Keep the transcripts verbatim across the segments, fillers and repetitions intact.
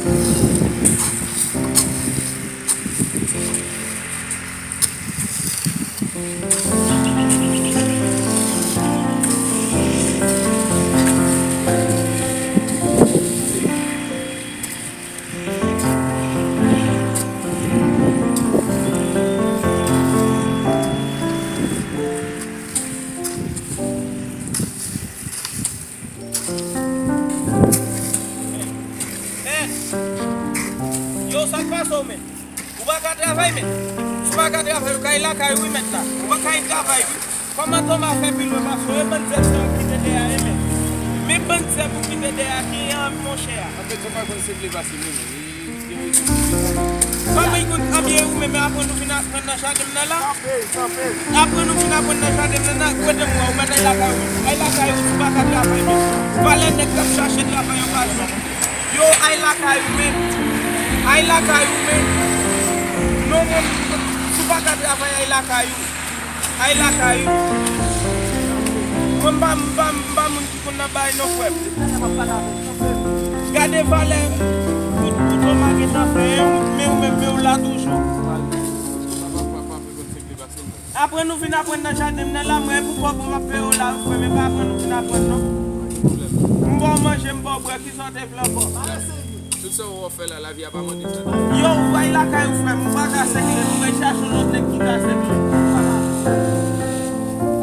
Yo, sa k pase w menm? Ou pa ka travay menm? Si w pa ka travay, ou ka al lakay ou wi, mèt la. Ou pa ka al travay wi. Kòman Toma fè pi lwen pase w? E bann zèb sa w kite dèyè a, e menm. Men bann zèb ou kite dèyè a, ki an monchè a. Anfèt, Toma konn se vle pase menm. Fabrik, anbyen ou menm, apre nou fin aprann nan jaden m nan la. Apre nou fin aprann nan jaden m nan la, kote m wè ou mèt al lakay ou. Al lakay ou, si w pa ka travay menm. Valè nèg k ap chache travay anba zon. Yo, al lakay ou menm. Al lakay ou menm. Non, non, si w pa ka travay, al lakay ou. Al lakay ou. Mwen m pa, m pa, m pa moun ki konn nan bagay non, frè m. Gade valè tout, tout Toma gentan fè, men ou menm, men ou la toujou. Apre nou fin aprann nan jaden m nan la, mwen pou kòb ou m ap peye w la, frè m, e pa apre nou fin aprann non. M ba w manje, m ba w bwè, kisa w te vle ankò? Tout sa w ap fè la, lavi a pa mande sa. Yo, ou al lakay ou, frè m, ou pa ka sèkle, nou pral chache yon lòt nèg ki ka sèkle.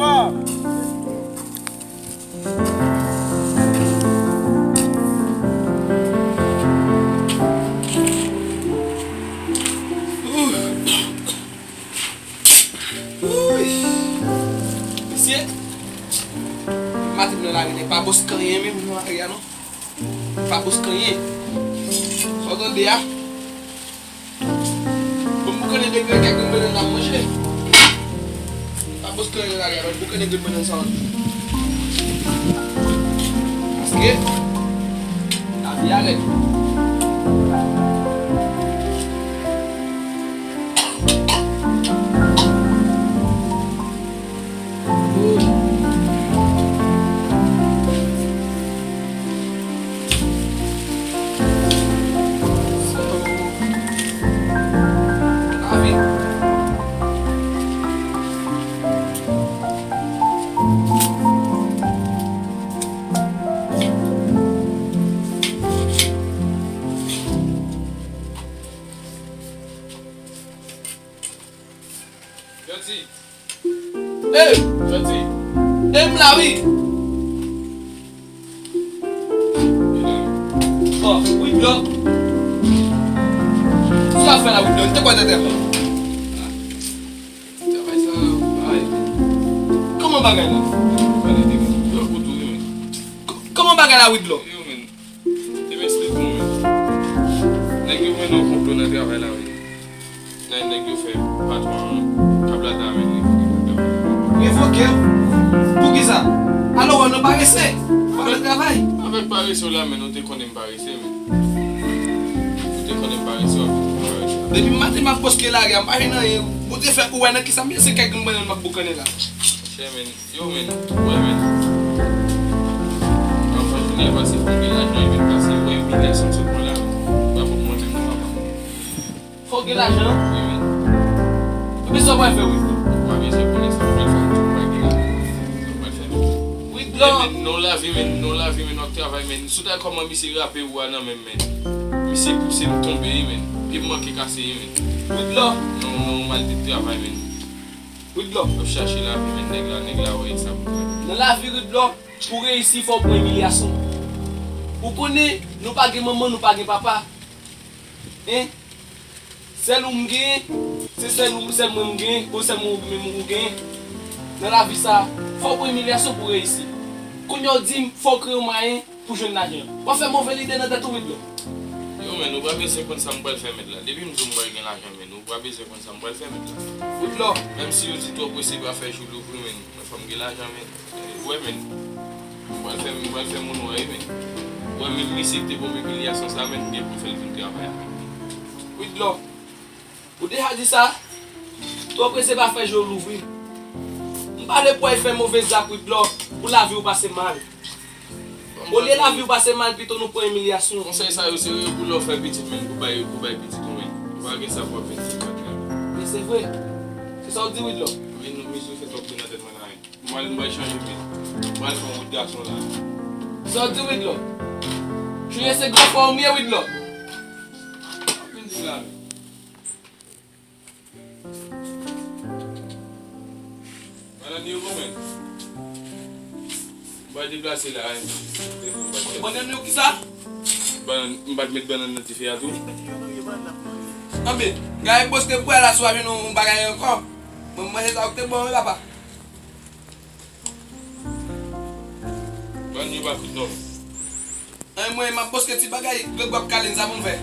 Oh. Mesye, maten m nan lari nèg pa bòs anyen menm nan lari a non. Pa bòs anyen. Sa w tande a? Bon, m boukannen de grenn kèk grenn bannann la m manje. Pa bòs anyen nan lari a, m boukannen grenn bannann sa yo. Paske lavi a rèd. Jodi. Ey! Jodi. Ey, m la wi. Oh, Widlò. Sa w ap fè la, Widlò? Li te kwè tèt la. Travay sa, ay. Kòman bagay la? Pale de yo kout ou, wi, men. Kò-, kòman bagay la, Widlò? Yo, men. Te m esplike w, men. Nèg yo mennen yon konplo nan travay la, men. Nan nèg yo fè patwon an, tab la ta, men, revoke l nan travay. Revoke w? Poukisa? Alò, wè, nou parese. Fòk nou travay. Avèk parese w la, men, nou te konnen m parese, men. Ou te konnen m parese, w ap di m parese. Depi maten m ap poste lari a, m pa jwenn anyen. Ou te fè, ou wè nan kisa m ye, se kèk grenn bannann m ap boukannen la. Monchè, men. Yo, men, wè, men. Anvan jounen an pase, fò m gen lajan, e vin pase, wè, imilyason sou pwen la, men. Pa pou mwen menm, non, papa. Fò w gen lajan? Wi, men. Epi sa w pral fè, Widlò? M pa bezwen konnen sa m pral fè, m pa gen lajan. Sa m pral fè, men. Widlò! Men, men, non lavi, men, non lavi, men, w ap travay, men. Si w ta wè kòman misye rape ou a nan men m, men. Misye pouse m tonbe, wi, men. Pye m manke kase, wi, men. Widlò! Non, non, mal de travay, men. Widlò. Ap chache lavi, men nèg la, nèg la wè sa pou fè. Nan lavi, Widlò, pou reyisi, fò w pran imilyasyon. Ou konnen, nou pa gen manman, nou pa gen papa. Hein? Sèl ou m genyen, se sèl ou, sèl mwen m genyen, bon, sèl mwen menm ou genyen. Nan lavi sa, fò w pran imilyasyon pou reyisi. Kounye a w di m, fò w kreye yon mwayen pou jwenn lajan. W ap fè move lide nan tèt ou, Widlò. Yo, men, ou pa bezwen konn sa m pral fè, mèt la. Depi m di w m pral gen lajan, men, ou pa bezwen konn sa m pral fè, mèt la. Widlò. Menm si yo di twò prese pa fè jou louvri, men, mwen fò m gen lajan, men. Ou wè, men. M pral fè, m pral fè moun wè, men. Ou wè, menm misye ki te ban m imilyasyon sa, men, m gen pou m fè l vin travay avè m. Widlò. Ou deja di sa, twò prese pa fè je w louvri. M pa vle pou w al fè move zak, Widlò, pou lavi w pase mal. Ban Olye lavi w pase mal, pito nou pran imilyasyon. Konsèy sa yo, se yo pou lè w fè pitit, men pou bay, pou bay pitit ou, men. Ou pa gen sa pou w ap vin di patnè. Men se vre. Se sa w di, Widlò. Men nou, misye fè twòp bri nan tèt mwen la, men. Mwen, mwen chanje vit. Mwen, fè yon wout gason la. Sa w di, Widlò? Chouye se gran fwa w m ye, Widlò. Vin di la, men. Bannann yo bon, men. M pa deplase la, hein. Bannann yo kisa? Bannann, m pa t met bannann nan dife a tou. Anben, gade boske bwè la sou avi nou yon bagay ankò. Mwen manje sa ou te bon, wi, papa. Bannann yo pa kwit non. An mwen, m ap boske ti bagay, grangou ap kale n, sa pou m fè?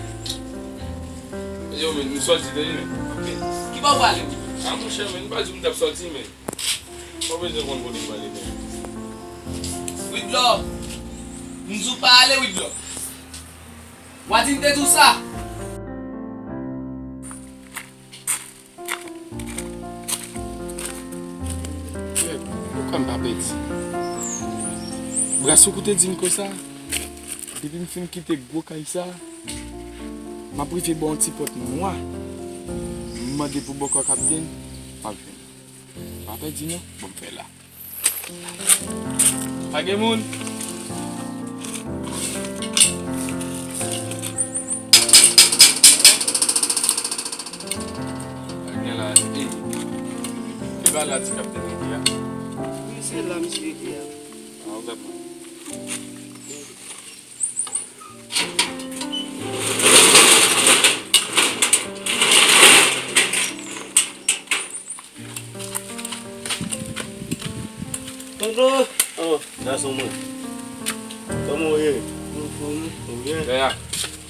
Yo, men, nou sòti, tande, men. Ok. Ki bò w prale, wi? A, monchè, men, nou pa di m t ap sòti, men. Ou bezwen konn kote m prale, men. Widlò. M di w pa ale, Widlò. W a di m te di w sa. Frè, ou konn pa pèdi. Bras ou koute di m konsa, depi m fin kite gwo kay sa, m ap rive bò yon ti pòt nwa. M mande pou bòkò kaptenn, m ap jwenn. Pa pèdi non, bon m fè la. Pa gen moun. Pa gen la, e, e pa la ti kaptenn rete a? Wi, se la misye rete a. A, ou gad mwen. Tonton! Oh, gason mwen. Kòman w ye? Anfòm. Ou byen? Kòman?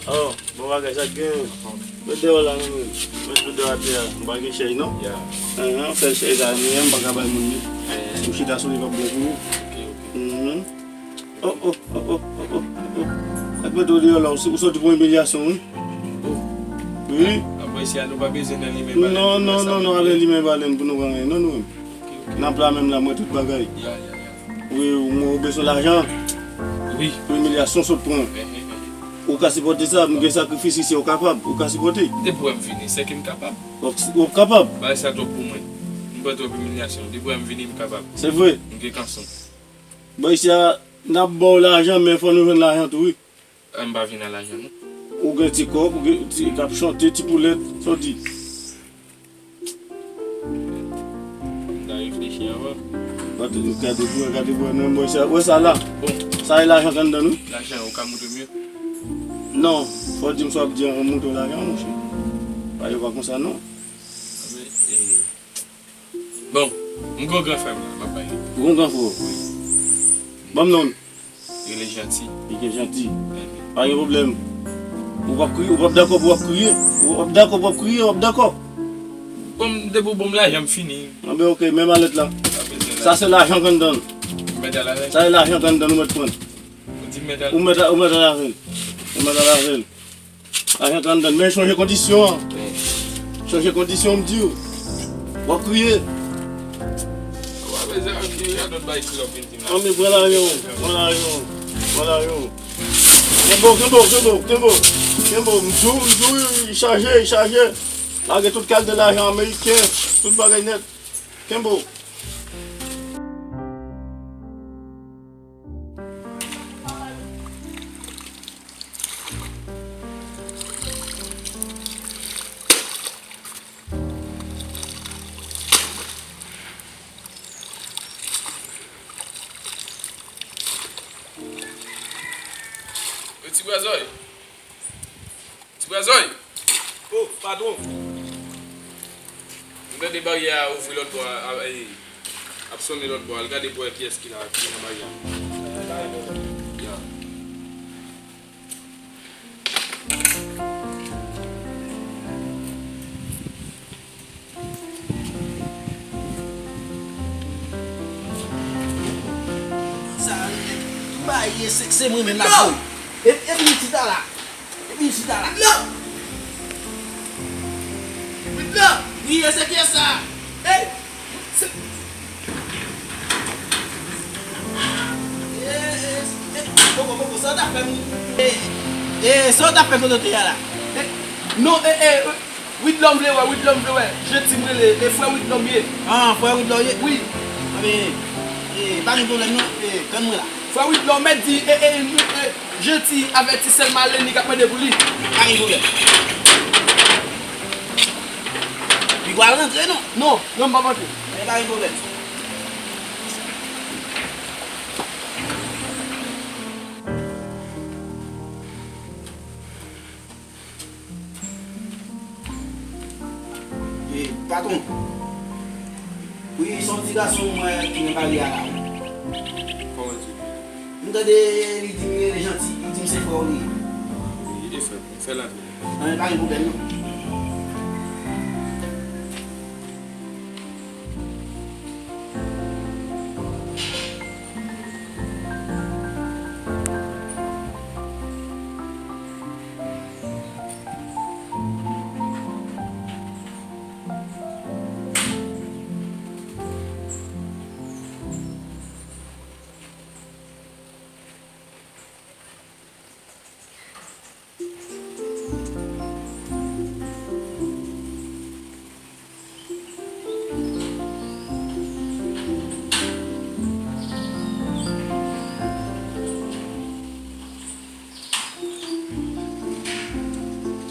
Oh, bon bagay, sa k gen? Anfòm. Met deyò la, non, men. Met deyò atè a. M pa gen chèz, non? Ya. Ahan, sèl chèz la, men, m pa ka bay moun li. Eh. Ou chita sou li, p ap bon pou ou. Ok, ok. Mhm. Oh, oh, oh, oh, oh, oh, oh. Ak mete w deyò la, ou, ou sòti pou imilyasyon, wi. Oh. Wi. Apre sa, nou pa bezwen nan limen balen. Non, non, non, non, pa bezwen limen balen pou nou pran anyen. Non, nou menm. Ok, ok. N ap la menm la, mwen tout bagay. Ya, ya, ya. Wi, ou, ou bezwen lajan. Wi. Pou imilyasyon sot pran. Eh, eh, eh. Ou ka sipòte sa, m gen sakrifis isi, ou kapab, ou ka sipòte. Depi w wè m vini, se ke m kapab. W ap, w ap kapab. Bagay sa twòp pou mwen. M pran twòp imilyasyon. Depi w wè m vini, m kapab. Se vre. M gen kanson. Bon, isi a, n ap ba w lajan, men fò nou jwenn lajan tou, wi. Ah, m pa vin a lajan, non. Ou gen ti kòb, ou gen ti k ap chante, ti poulèt, sa w di? M ta reflechi anvan. Gade, gade, gade, gade, non, bon, sa, wè sa la. Bon. Sa e lajan k anndan, wi. Lajan, ou ka montre m yo? Non, fò w di m sa w ap di an montre w lajan, monchè. Pa yo pa konsa, non. Men, eh, Bon, m gon gran frè m la, m ap bay li. Ou gon gran frè w? Wi. Ban m non l. Rele Janti. Li gen Janti. Enben. Pa gen pwoblèm. Ou p ap kriye, ou p ap dakò pou w ap kriye. Ou p ap dakò pou w ap kriye, w ap dakò. Bon, depi w ban m lajan, m fini. Anben, ok, men malèt la. Pa bezwen lajan. Sa se lajan k anndan l. M mèt al avè l. Sa se lajan k anndan l, ou mèt pran l. Ou di m mèt al. Ou mèt a-, ou mèt al avè l. Ou mèt al avè l. Lajan k anndan, men chonje kondisyon an. Chonje kondisyon, m di w. W ap kriye. Ou pa bezwen kriye, gade lòt bagay kriye w ap vin di m la. Anben, pran lajan w, pran lajan w, pran lajan w. Kenbe w, kenbe w, kenbe w, kenbe w, kenbe w. M di w, m di w, li chaje, li chaje. Lage tout kalite lajan ameriken, tout bagay nèt. Kenbe w. Yo, ti brazòy. Ti brazòy! Oh, patwon! M tande baryè a ouvri lòt bò a, a, e, ap sonnen lòt bò a. Al gade pou wè kiyès ki la, ki nan baryè a. Ya. Sa, tout bagay ye, se, se mwen menm la. Non! E, epi m chita la. Epi m chita la. Non! Non! Wi, e se kiyès sa? Ey! Se, e, e, e, Poko, poko, sa w t ap fè m? E, e, sa w t ap fè kote w te ye a la? E, non, e, e, e, Widlò m vle wè, Widlò m vle wè. Jenti m rele, e frè Widlò m ye. Ah, frè Widlò w ye? Wi. Anben, e, pa gen pwoblèm non, e, tann mwen la. Frè Widlò, mèt di, e, e, e, Jenti avèti sè l Maleni k ap mande pou li. Pa gen pwoblèm. Li pral rantre non? Non, non, m p ap rantre. E pa gen pwoblèm. E, patwon. Wi, se yon ti gason mwen ki nan pale a la, wi. Kòman l di? M tande li di m li rele Janti, li di m se frè w li ye. Li e frè m, fè l antre. Anyen, pa gen pwoblèm non.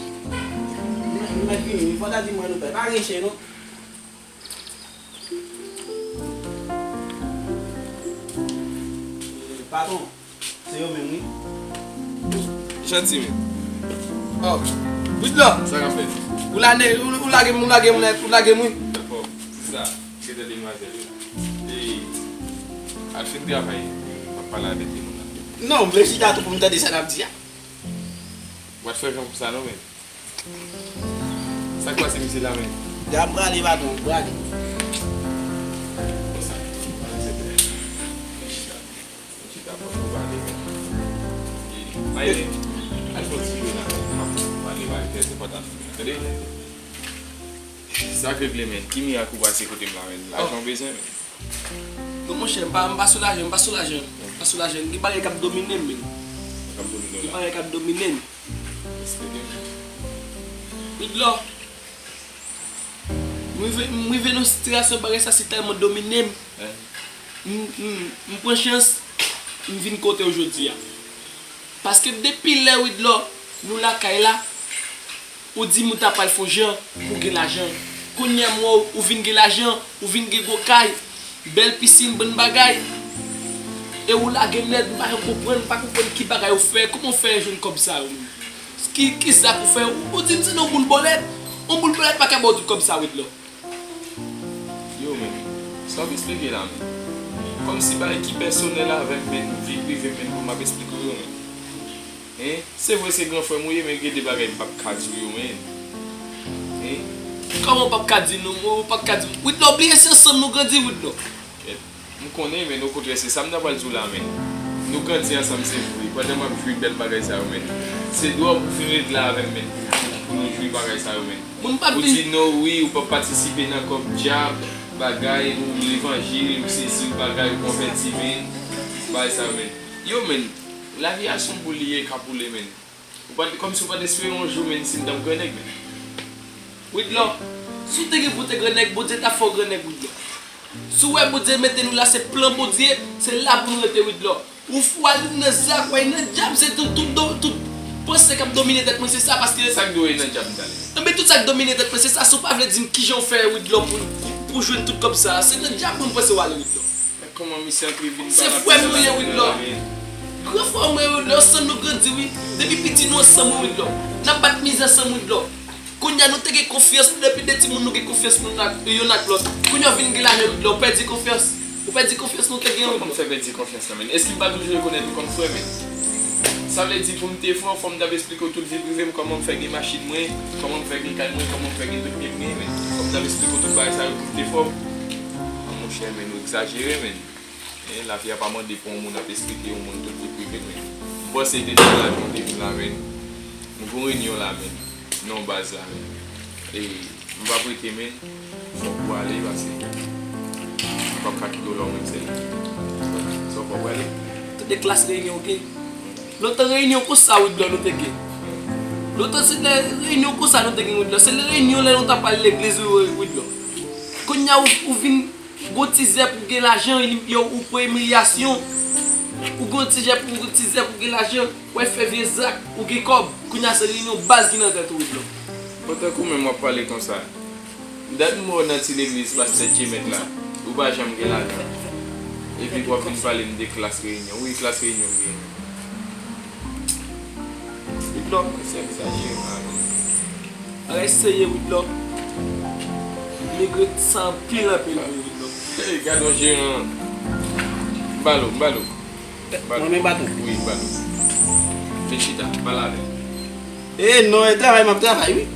M mèt vini, fò w ta di m wè nou fè. Pa gen chen non. Patwon, se yo menm wi. Janti menm. Oh, Widlò. Sa k ap fèt? Ou la ne, ou, ou lage m, ou lage m nèt, ou lage m wi. Dakò, se sa. Gentan demwazèl wi. E, al fin travay, m ap pale avèk timoun nan. Non, m vle chita tou pou m tande sa n ap di a. W pa t fè jan pou sa non, men. Sa k pase misye la, men? Ya, m prale, patwon, m prale. Konsa, prale, se klè. Chita, chita, pran pou pale, men. E, Maïlin, al fè yon ti jwe la, men. M ap pale, pale, trè enpòtan. Tande? Sa k regle, men. Ki mirak ou pase kote m la, men? Lajan w bezwen, men. Non, monchè, m pa, m pa sou lajan, m pa sou lajan. M pa sou lajan. Gen bagay k ap domine m, men. K ap domine w la. Gen bagay k ap domine m. Eksplike m. Widlò, m rive, m rive nan sitiyasyon bagay sa si tèlman domine m. Hein? M, m, m pran chans, m vin kote w jodi a. Paske depi lè Widlò, nou lakay la, ou di m ou ta pral fè yon jan pou w gen lajan. Kounye a m wè w, ou vin gen lajan, ou vin gen gwo kay, bèl pisin, bann bagay. E ou lage m nèt, m pa janm konprann, m pa konprann ki bagay ou fè, kòman w fè jwenn kòb sa yo menm? Ki, ki zak ou fè? Ou, ou di m se nan yon boul bòlèt. Yon boul bòlèt pa ka ba w tout kòb sa, Widlò. Yo, men, sa w ap eksplike la, men? Kòmsi bagay ki pèsonèl avè m, men, vi prive m, men, pou m ap eksplike w yo, men. Hein? Se vre se gran frè m ou ye, men gen de bagay m p ap ka di w yo, men. Hein? Kòman w p ap ka di nou, ou p ap ka di m? Widlò, bliye se ansanm nou grandi, Widlò. Kèt. M konnen, men, okontrè, se sa m ta pral di w la, men. Nou grandi ansanm, se vre. Pandan m ap jwi bèl bagay sa yo, men. Se dwa w pou fin ret la avè m, men, pou, pou nou jwi bagay sa yo, men. Moun pa vin. Ou di non, wi, ou p ap patisipe nan kòb djab, bagay, ou levanjil, ou sesi, ou bagay, ou konvèti, men, bagay sa yo, men. Yo, men, lavi a se yon boul li ye k ap woule, men. Ou pa t, kòmsi ou pa t espere yon jou, men, si m t ap grannèg, men. Widlò, si w te gen pou w te grannèg, Bondye t ap fè w grannèg, Widlò. Si w wè Bondye mete nou la, se plan Bondye, se la pou nou rete, Widlò. Ou fou al nan zak, w al nan djab, se tout, tout, do- tout panse k ap domine tèt mwen, se sa, paske. Sa k dwe nan djab m t ale? Enben, tout sa k domine tèt mwen, se sa, si w pa vle di m kijan w fè, Widlò, pou, pou, pou jwenn tout kòb sa, se nan djab mwen m panse w ale, Widlò. Men kòman misye antre vin. Se frè m ou ye, Widlò. Gran frè mwen, Widlò, ansanm nou grandi, wi. Depi piti nou ansanm, wi, Widlò. N ap bat mizè ansanm, Widlò. Kounye a nou te gen konfyans nou depi de timoun nou gen konfyans nou nan, youn ak lòt. Kounye a w vin gen lajan, Widlò, ou pèdi konfyans. Ou pèdi konfyans nou te gen, Widlò. Kòman m fè pèdi konfyans la, men? Èske m pa toujou rekonèt ou kòm frè, men? Sa vle di pou m te frè w, fò m t ap eksplike w tout vi prive m, kòman m fè gen machin mwen, kòman m fè gen kay mwen, kòman m fè gen tout byen m genyen, men. Fò m t ap eksplike w tout bagay sa yo pou m te frè w. An, monchè, men, ou egzajere, men. Men lavi a pa mande pou yon moun ap esplike yon moun tout li prive, men. M panse te nan lavi w te vin la, men. Nou gon reyinyon la, men. Nan yon baz la, men. E m p ap rete, men. Fòk ou ale, pase m p ap ka kite w la, ou menm sèl. Sa w fè w prale? Tout de klas reyinyon, oke? Lontan reyinyon konsa, Widlò, nou te gen. Lontan se lè reyinyon konsa nou te gen, Widlò. Se lè reyinyon lè nou t ap al legliz, wi, Widlò. Kounye a ou, ou vin gon ti zèp pou gen lajan, yo, ou pran imilyasyon. Ou gon ti zèp, ou gon ti zèp pou gen lajan. Ou al fè vye zak, ou gen kòb. Kounye a se reyinyon baz ki nan tèt ou, Widlò. Bon, tankou menm w ap pale konsa. Dat m wè w nan ti legliz pastè Djemèt la, ou pa janm gen lajan. Epi w ap vin pale m de klas reyinyon. Wi, klas reyinyon m gen. Widlò. Mwen se egzajere, man. Bagay serye, Widlò. M regrèt sa anpil, anpil, wi, Widlò. Hey, gad yon jeran. M ba l ou, m ba l ou. Mwen menm baton. Wi, m ba l ou. Vin chita, pale avè l. E non, e travay m ap travay, wi.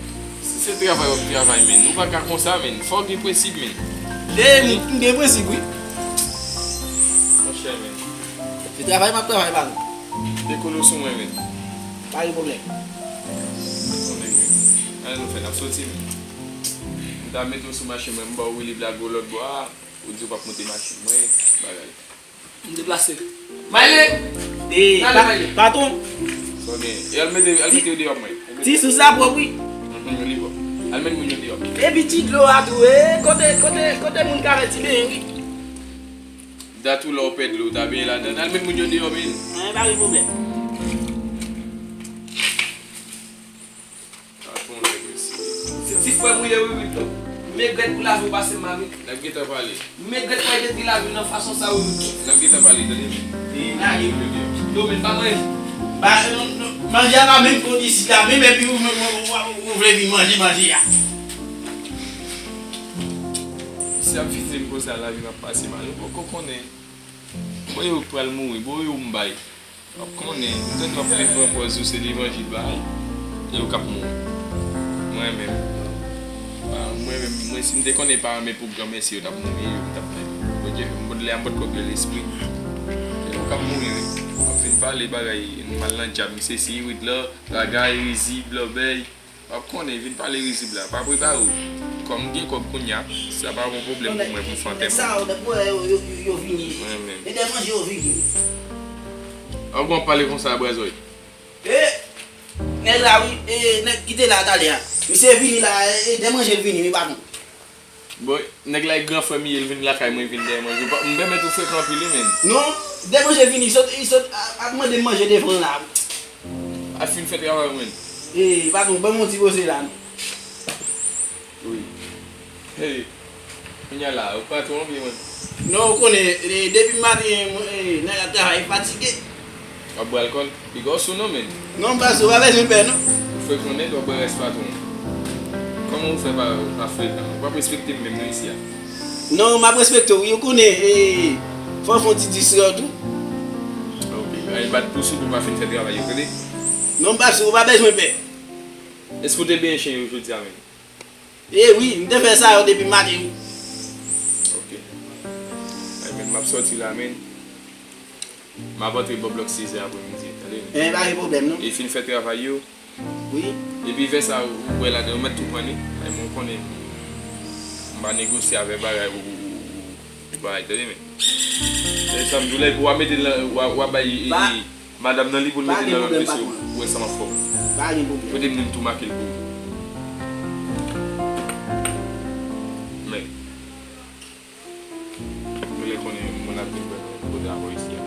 Si se travay w ap travay, menn, ou pa ka konsa, menn. Fò w gen prensip, menn. E, m, m gen prensip, wi. Monchè, menn. Se travay m ap travay, baton. Dekole w sou mwen, menn. Pa gen pwoblèm. Konnen, menn. Ann nou fè, n ap soti, menn. M ta mete w sou machin mwen, m ba w woule blago lòt bò a, ou di w p ap monte machin mwen, bagay. M deplase. Mayle! E, n ale, pa-, Mayle. Patwon. Sa w gen? E al mete, al mete yo deyò mwen. Ti sous la pwòp, wi. Mhm, li pwòp. Al met moun yo deyò. Epi ti dlo a tou, e, kote, kote, kote moun ka fè ti benyen, wi. Dat ou la w pè dlo, w ta benyen ladan. Al met moun yo deyò, men. Mwen pa gen pwoblèm. Patwon nèg mesye. Se ti frè m ou ye wi, Widlò. M regrèt pou lavi w pase m, mamit. N ap gentan pale. M regrèt mwen detwi lavi w nan fason sa wi, Widlò. N ap gentan pale, tande men. E, n ale. Yo, men pa mwen. Ba, non, non, manje a pa menm konn isit la, menm epi ou, ou, ou, ou, ou vle vin manje, manje a. Si ap vin di m konsa, lavi m ap pase mal. Ou poko konnen. Bon, yo pral mouri. Bon, yo m bay. W ap konnen, m tande w ap vin pran pòz ou se levanjil bay, e ou k ap mouri. Mwen menm, pa, mwen menm, mwen si m te konnen pa renmen pou granmèsi yo t ap mouri, yo t ap bay. Bondye, m pot lè a m pot kòk yo lespri. E ou k ap mouri wi. W ap vin pale bagay, m al nan djab, misye si Widlò, bagay, rizib, lòbèy. W ap konnen, vin pale rizib la, pa prepare w. Kòm m gen kòb kounya, sa pa yon pwoblèm pou mwen pou m fè antèman. Nèg sa yo, nèg yo, yo, yo, yo vini. Mwen menm. E dè manje yo vini. W ap pale konsa, Brèzòy. E, nèg la wi, e, nèg ki te la talè a. Misye vini la, e, dè manje l vini, wi, patwon. Bon, nèg la e gran frè m ye, l vin lakay mwen, vin dèyè manje. M pèmèt ou frekan anpil wi, menn. Non, dèmanje vini, sot, sot ap mande m manje devan la. Ap fin fè travay ou, menn. E, patwon, ban m yon ti poze la, non. Wi. Hey, kounya la, ou patwon oubyen mwen? Non, ou konnen, e, depi maten, mwen, e, nèg ap travay, fatige. W ap bwè alkòl? Piga w sou non, menn. Non, m pa sou, pa bezwen pè, non. Ou frekan nèt, w ap bwè rès patwon. Kòman ou fè pa, pa frekan? Ou p ap respekte m menm non isi a. Non, m ap respekte w, wi, ou konnen, e, fò w fè yon ti distrè w tou. Ok, al bat pou sou pou w pa fin fè travay yo, tande? Non, m pa sou, ou pa bezwen pè. Èske w te benyen chen yo jodi a menm? E wi, m te fè sa yo depi maten, wi. Ok. Ay, menn, m ap sòti la, menn. M ap antre bò blòk sizè apremidi, tande? Enben, pa gen pwoblèm, non. E fin fè travay yo. Wi. Epi vè sa ou wè ladan, ou mèt tou pran li. Ay, mwen konnen m pa negosye avè bagay ou, ou, ou, ou bagay, tande, men. E sa m di w la, epi w a mete l nan, w a, w a bay, e, e, madanm nan li pou l mete nan lòt mesye, ou wè sa m ap fè w. Pa gen pwoblèm. Kote m di m tou make l pou ou. Men. Mwen lè konnen moun ap vin pran kote avè w isi a.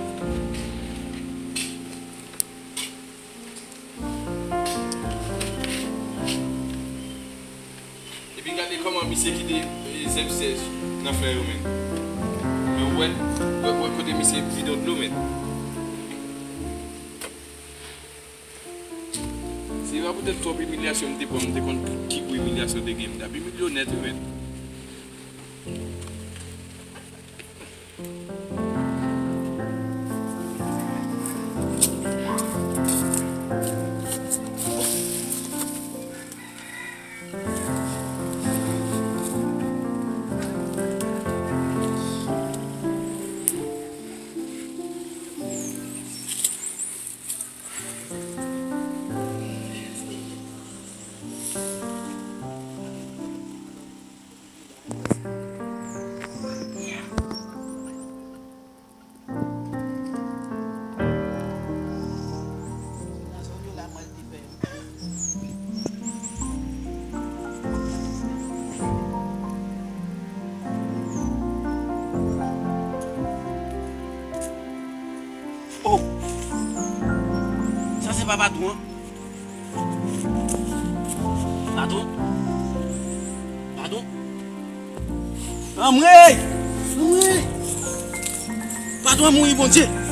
Epi gade kòman misye kite, e, zèb sèch nan flè yo menm. Men w wè, w wè, w wè kote misye bidon dlo menm. Se pa poutèt twòp imilyasyon m te pran, m te konn ki gwo imilyasyon te gen. M t ap imilye w nèt wi, menn. Pa patwon. Patwon. Patwon. Anmwey! Anmwey! Patwon mouri, Bondye!